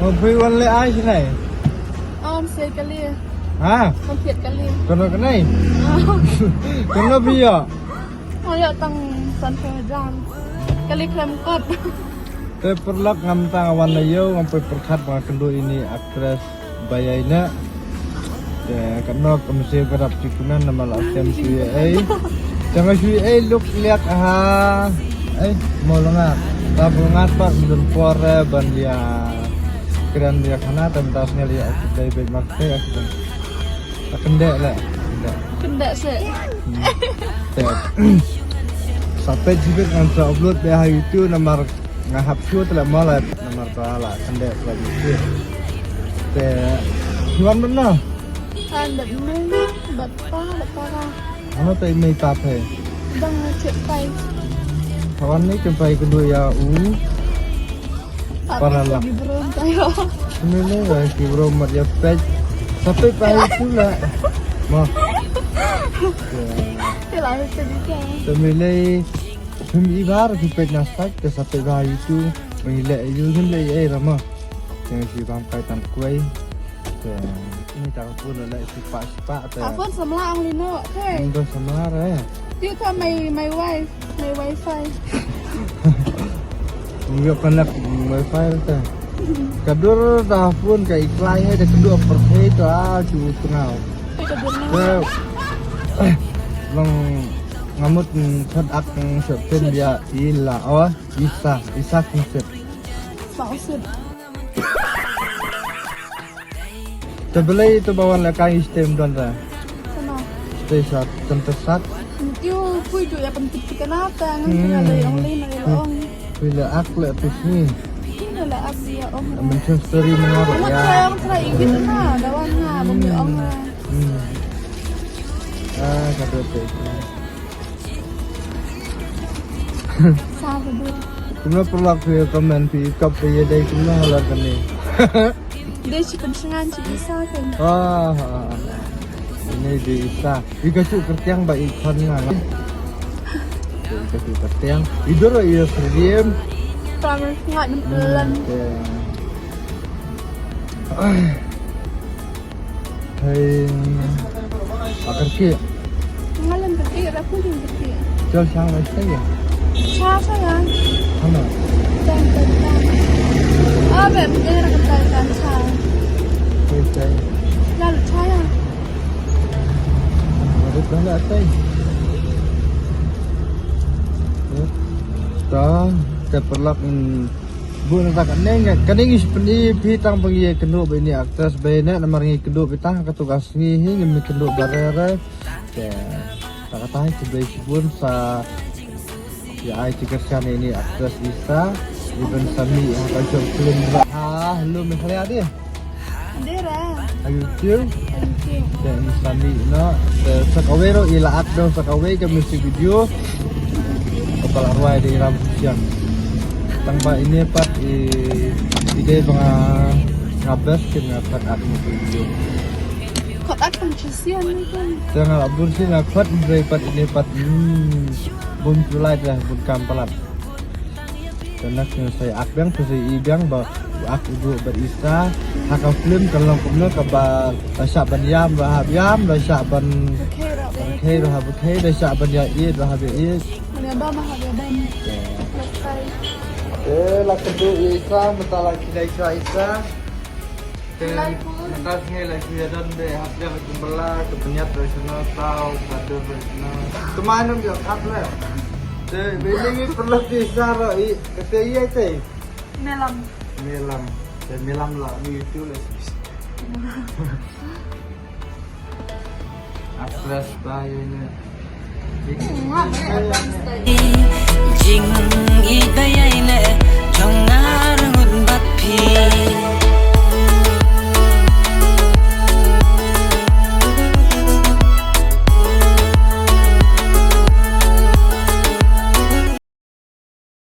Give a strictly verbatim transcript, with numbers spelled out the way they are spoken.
Mo phi wan leh ai shi nai? Ym sei kali. Ha? Ym thied kali. Kano ka nai? Kano phi ïoh? Nga ïoh tang san phew hajar. Kali khlem kot. Te paralok, ngam tang wan la ïew, ngam poi pyrkhat ba nga kynduh ïa ine i actress ba ïaineh. Te katno ka mynsiem ka dap shu kmen namar la shem shu ïa ei. Te nga shu ïa ei luk liak ha. Ei, mo la ngat. Ta bun ngat pat ym don por eh ban ïa kren ïa khana, te mynta sngew ïa dei beit markei. Te kyndeh leh, kyndeh. Kyndeh seh. Hmm. Te sa peit sibit ngan sa upload beit ha YouTube namar nga hap shu te leh mo leh namar ba la kyndeh ba YouTube. Te phi wan bad no? Wan bad mei bad pa bad para. Ano te i mei pa phi? Dang thied pai. Ka wan ne kan pai kynduh ïa u. Para la. Ki bro mynta ïoh. Mei lei ba ki bro mat ïa peit. Sa peit pa ïa tu la. Mo. Te la ïa peit ïa. Te mei lei. Phim i bar ki peit na stage te sa peit ba ïa tu. Mei lei ïa him lei ïa ra mo. Te ki bam kai tang kwai. Te ni ta ka phone la ïa si pa si pa te. Ka phone samla ong lino. Okay. Ndo samla re. Tiu ka my my wife. May wifi. Ïoh connect wifi te. Ka dur da phone ka i klai hai da ka dur pyrthei to a ju tngaw. Te ka dur na. Te, long ngamut khot ak shot pin dia ila o isa isa kung sip. Ba usip. Te balei to ba wan la ka ngi stem don ra. Sama. Stay sat, tante sat. Tiu kui ju ya pen tik tik na ta ngan la ong le na la ong. Kui la ak le tu sini. Kui la ak ya ong. Manchester ni na ba ya. Ong tra ong tra igit na da wan na bom ya ong. Hmm. Ah, ka do te. Sa ka dur. Kumno paralok phi comment phi kop phi ïa dei kumno halor kane. Dei shi pynsngan shi isa kan. Ah, ah, ah. Ini dei isa. I ka shu kyrtiang ba i khon nga. I ka shu kyrtiang. I dur i sriem. Pamar ngat nem pelan. Hai. Akar ki. Ngalan kyrkieh, ra pun kyrkieh. Jol shang lai sai ya. Cha sa ya. Hana. Tan tan tan. Ah, bem ke ra kan tan tan cha. Sai sai. Lalu cha ya. Ada bala tai. Ta, ta paralok, mm, Bu na ta kane nga, kane ngi shipni phi tang ba ngi kynduh ba ini actress ba ine namar ngi kynduh phi tang katu ka sngi hi ngi kynduh ba re re. Te ta kata hi khublei shibun sa ïa ai ti kyrshan ini actress Isa. Even Sami ha ka short film ba ha Hello Meghalaya dei. Dera. Are you too? Thank you. Te Sami no. Te sa kawei ruh i la act dong sa kawei ka music video. Kaba la rwai da i Ram Siang. Tang ba ine pat i, i dei ba nga, nga best kin nga pat act music video. Kot act pang shisien ni kan. Te nga la bun sien nga kot i dei pat ine pat. Hmm. Bun tulai dah bun kam palat. Te na ka shu sa ïa ak biang, shu sa ïa i biang ba u ak u duh bad Isa. Ha ka film ka long kumno kaba la shah ban ïam, la hap ïam, la shah ban rkhei, la hap rkhei, la shah ban ïa ïeit, la hap ïa ïeit. Ban ïa bam, la hap ïa bam. Te la kynduh ïa Isa, mynta la kynduh ïa Isa. Te mynta sngi la shu ïa don de hap ïa ka jingbylla ka bniat ba shano tau ka dur ba shano. Te ma nym ïa kat le. Te ba ine ngi pynlong te Isa ruh i kata ïa te. Melam. Melam. Te Melam la ngi tu le. Actress ba ïa ine. Jing i dayai ne.